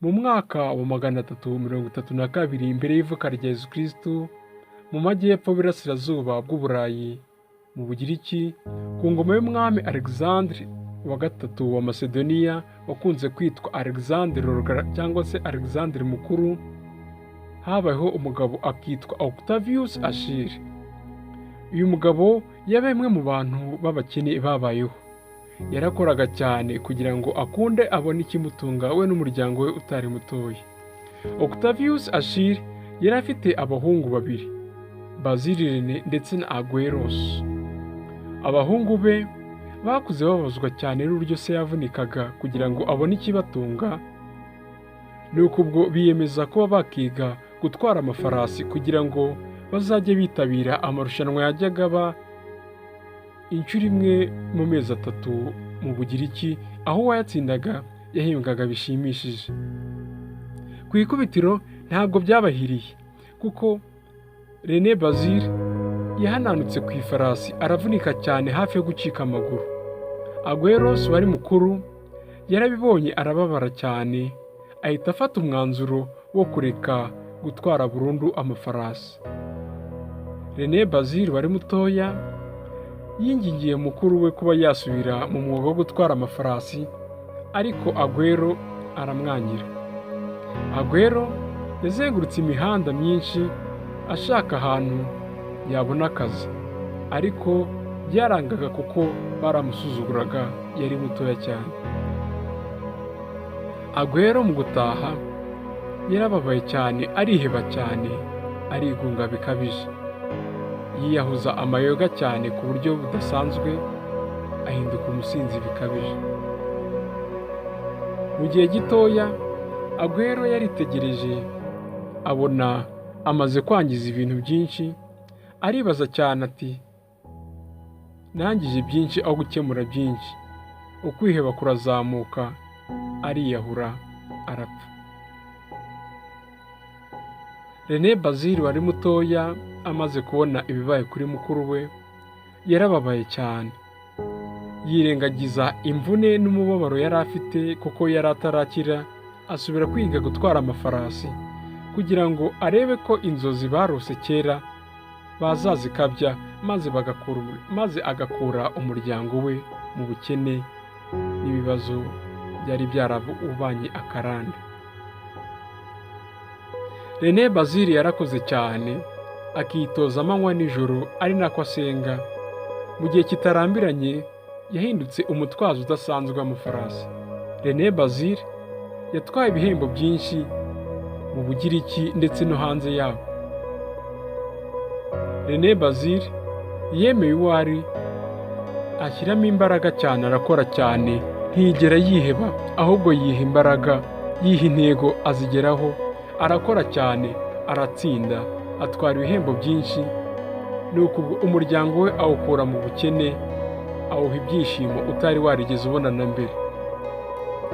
Mu mwaka wa 332 mbere y'ivuka rya Yezu Kristu, mu majyepfo y'Iburasirazuba bw'Uburayi, mu Bugiriki, ku ngoma y'umwami Alexandre wa gatatu wa Macedonia, wakunze kwitwa Alexandre cyangwa se Alexandre Mukuru, habayeho umugabo akitwa Octavius Achille. Uyu mugabo yabaye umwe mu bantu b'abakene babayeho. Yarakoraga cyane kugira ngo akunde abone ikimutunga we n'umuryango we utari mutoya. Octavius Achille yari afite abahungu babiri, Bazil Rene ndetse na Agueros. Abahungu be bakuze bababazwa cyane n'uburyo se yavunikaga kugira ngo abone ikibatunga, nuko ubwo biyemeza kuba bakiga gutwara amafarasi kugira ngo bazajye bitabira amarushanwa yajyaga aba inshuro imwe mu mezi 3 mu Bugiriki, aho uwayatsindaga yahembwaga bishimishije. Ku ikubitiro ntabwo byabahiriye, kuko Rene Bazil yahananutse ku ifarasi aravunika cyane hafi yo gucika amaguru. Agueros wari mukuru yarabibonye arababara cyane, ahita afata umwanzuro wo kureka gutwara burundu amafarasi. Rene Bazil wari mutoya yingingiye mukuru we kuba yasubira mu mwuga wo gutwara amafarasi, ariko Aguero aramwangira. Aguero yazengurutse imihanda myinshi ashaka ahantu yabona akazi, ariko byarangaga kuko baramusuzuguraga, yari mutoya cyane. Aguero mu gutaha yarababaye cyane, ariheba cyane, arigunga bikabije. Yiyahuza amayoga cyane ku buryo budasanzwe, ahinduka umusinzi bikabije. Mu gihe gitoya Aguero yaritegereje abona amaze kwangiza ibintu byinshi, aribaza cyane ati nangije byinshi aho gukemura byinshi. Ukwiheba kurazamuka, ariyahura, arapfa. Rene Bazil wari mutoya amaze kubona ibibaye kuri mukuru we, yarababaye cyane. Yirengagiza imvune n'umubabaro yari afite kuko yari atarakira, asubira kwiga gutwara amafarasi kugira ngo arebe ko inzozi barose kera bazazikabya, maze agakura umuryango we mu bukene n'ibibazo byari byarabubanye akarande. Rene Bazil yarakoze cyane, akitoza amanywa nijoro ari nako asenga. Mu gihe kitarambiranye yahindutse umutwazi udasanzwe w'amafarasi. Rene Bazil yatwaye ibihembo byinshi mu Bugiriki ndetse no hanze yabo. Rene Bazil yemeye uwo ari, ashyiramo imbaraga cyane, arakora cyane, ntiyigera yiheba, ahubwo yiha imbaraga, yiha intego azigeraho, arakora cyane, aratsinda, atwara ibihembo byinshi, nuko umuryango we awukura mu bukene, awuha ibyishimo utari warigeze ubona na mbere.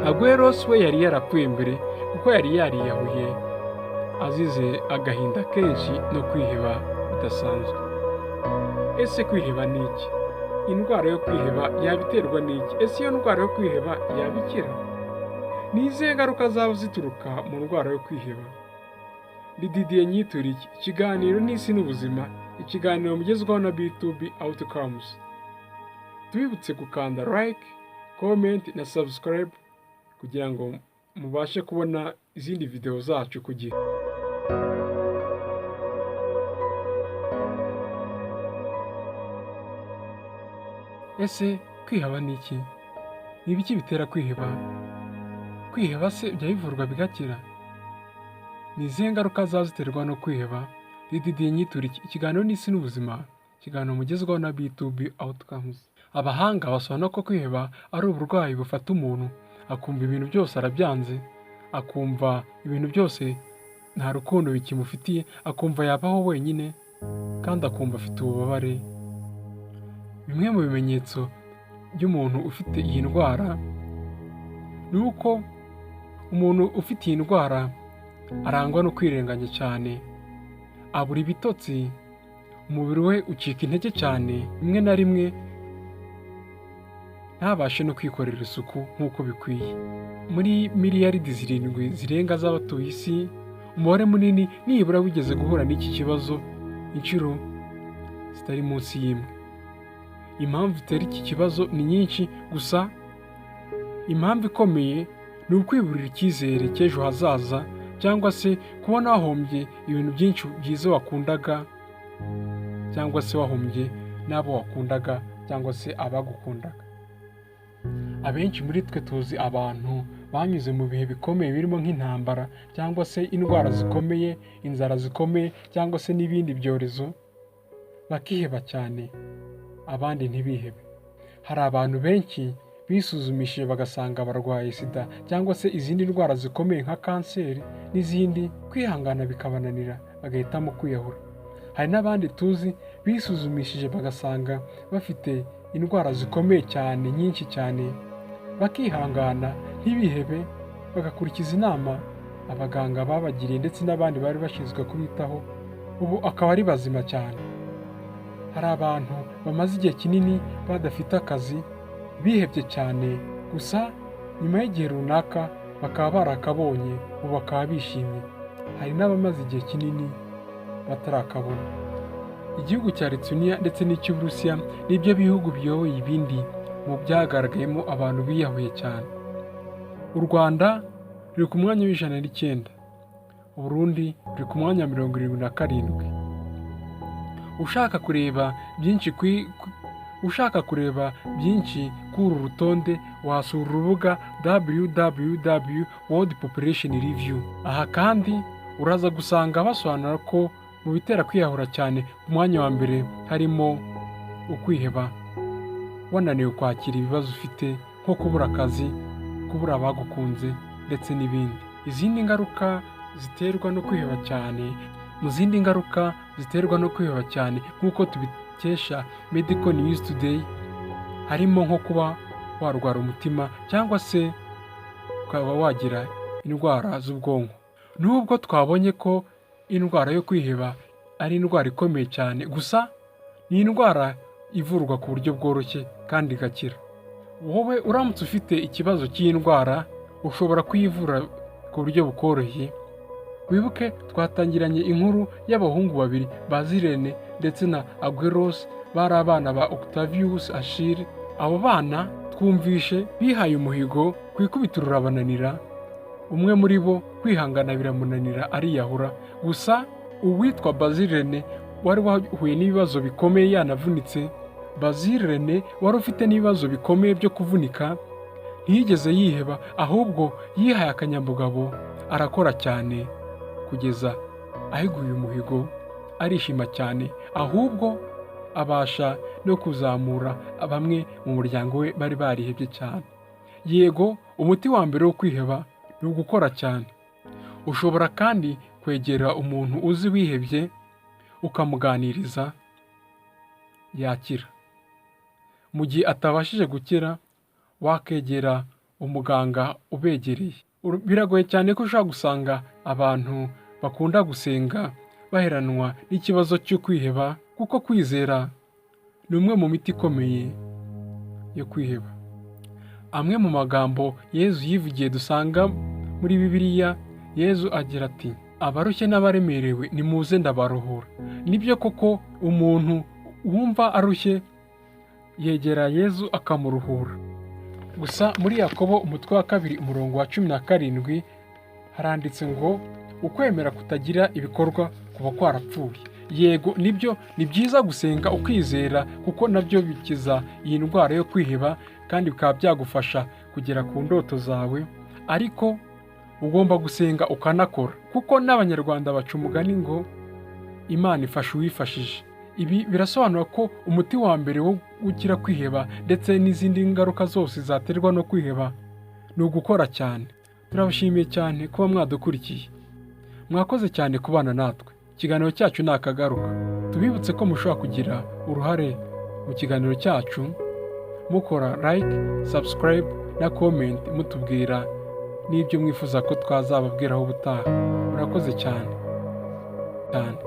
Agueros we yari yarapfuye mbere kuko yari yariyahuye azize agahinda kenshi no kwiheba bidasanzwe. Ese kwiheba ni iki? Indwara yo kwiheba yaba iterwa n'iki? Ese iyo ndwara yo kwiheba yaba ikira? Ni izihe ngaruka zaba zituruka mu ndwara yo kwiheba? Ni Didier Nyituriki, ikiganiro n'isi n'ubuzima, ikiganiro mugezwaho na B2B Outcomes. Tubibutse gukanda like, comment na subscribe kugira ngo mubashe kubona izindi video zacu ku gihe. Ese kwiheba ni iki? Ni ibiki bitera kwiheba? Kwiheba se bijya bivurwa bigakira? Ni izihe ngaruka zaba ziterwa no kwiheba? Didier Nyituriki, ikiganiro n'isi n'ubuzima, ikiganiro mugezwaho na B2B Outcomes. Abahanga basobanura ko kwiheba ari uburwayi bufata umuntu akumva ibintu byose arabyanze, akumva ibintu byose nta rukundo bikimufitiye, akumva yabaho wenyine kandi akumva afite ububabare. Bimwe mu bimenyetso by'umuntu ufite iyi ndwara ni uko umuntu ufite iyi ndwara arangwa no kwirenganya cyane, abura ibitotsi, umubiri we ucika intege cyane, rimwe na rimwe ntabashe no kwikorera isuku nk'uko bikwiye. Muri miliyaridi 7 zirenga z'abatuye isi, umubare munini nibura wigeze guhura n'iki kibazo inshuro zitari munsi y'imwe. Impamvu itera iki kibazo ni nyinshi, gusa impamvu ikomeye ni ukwiburira icyizere cy'ejo hazaza, cyangwa se kubona wahombye ibintu byinshi byiza wakundaga, cyangwa se wahombye n'abo wakundaga, cyangwa se abagukundaga. Abenshi muri twe tuzi abantu banyuze mu bihe bikomeye birimo nk'intambara, cyangwa se indwara zikomeye, inzara zikomeye, cyangwa se n'ibindi byorezo, bakiheba cyane, abandi ntibihebe. Hari abantu benshi bisuzumishije bagasanga barwaye sida cyangwa se izindi ndwara zikomeye nka kanseri n'izindi, kwihangana bikabananira bagahitamo kwiyahura. Hari n'abandi tuzi bisuzumishije bagasanga bafite indwara zikomeye cyane nyinshi cyane, bakihangana ntibihebe, bagakurikiza inama abaganga babagiriye ndetse n'abandi bari bashinzwe kubitaho, ubu akaba ari bazima cyane. Hari abantu bamaze igihe kinini badafite akazi, bihebye cyane, gusa nyuma y'igihe runaka bakaba barakabonye, ubu bakaba bishimye. Hari n'abamaze igihe kinini batarakabona. Igihugu cya Lithuania ndetse n'icy'Uburusiya nibyo bihugu biyoboye ibindi mu byagaragayemo abantu biyahuye cyane. U Rwanda ruri ku mwanya wa 109, Uburundi ruri ku mwanya wa 77. Ushaka kureba byinshi kuri uru rutonde wasura urubuga www World Population Review. Aha kandi uraza gusanga basobanura ko mu bitera kwiyahura cyane ku mwanya wa mbere harimo ukwiheba, wananiwe kwakira ibibazo ufite nko kubura akazi, kubura abagukunze ndetse n'ibindi. Izindi ngaruka ziterwa no kwiheba cyane, mu zindi ngaruka ziterwa no kwiheba cyane nk'uko tubikesha Medical News Today, harimo nko kuba warwara umutima cyangwa se ukaba wagira indwara z'ubwonko. Nubwo twabonye ko indwara yo kwiheba ari indwara ikomeye cyane, gusa ni indwara ivurwa ku buryo bworoshye kandi igakira. Wowe uramutse ufite ikibazo cy'iyi ndwara ushobora kuyivura ku buryo bukoroheye. Wibuke twatangiranye inkuru y'abahungu babiri Bazirene ndetse na Agueros, bari abana ba Octavius Achille. Abo bana twumvishe bihaye umuhigo ku ikubitiro urabananira, umwe muri bo kwihangana biramunanira ariyahura. Gusa uwitwa Bazirene wari wahuye n'ibibazo bikomeye yanavunitse, Bazirene wari ufite n'ibibazo bikomeye byo kuvunika, ntiyigeze yiheba, ahubwo yihaye akanyabugabo arakora cyane kugeza ahiguye umuhigo, arishima cyane, ahubwo abasha no kuzamura bamwe mu muryango we bari barihebye cyane. Yego, umuti wa mbere wo kwiheba ni ugukora cyane. Ushobora kandi kwegera umuntu uzi wihebye ukamuganiriza, yakira. Mu gihe atabashije gukira, wakegera umuganga ubegereye. Biragoye cyane ko ushobora gusanga abantu bakunda gusenga baheranwa n'ikibazo cyo kwiheba, kuko kwizera ni umwe mu miti ikomeye yo kwiheba. Amwe mu magambo Yezu yivugiye dusanga muri Bibiliya, Yezu agira ati: abarushye n'abaremerewe nimuze ndabaruhura. Nibyo koko umuntu wumva arushye yegera Yezu akamuruhura. Gusa muri Yakobo umutwe wa 2 umurongo wa 17 haranditse ngo ukwemera kutagira ibikorwa kuba kwarapfuye. Yego nibyo, ni byiza gusenga ukizera, kuko nabyo bikiza iyi ndwara yo kwiheba kandi bikaba byagufasha kugera ku ndoto zawe, ariko ugomba gusenga ukanakora, kuko n'Abanyarwanda baca umugani ngo Imana ifasha uwifashije. Ibi birasobanura ko umuti wa mbere wo gukira kwiheba ndetse n'izindi ngaruka zose zaterwa no kwiheba ni ugukora cyane. Turabashimiye cyane kuba mwadukurikiye, mwakoze cyane kubana natwe. Ikiganiro cyacu ni akagaruka. Tubibutse ko mushobora kugira uruhare mu kiganiro cyacu mukora like, subscribe na comment, mutubwira n'ibyo mwifuza ko twazababwiraho ubutaha. Murakoze cyane cyane.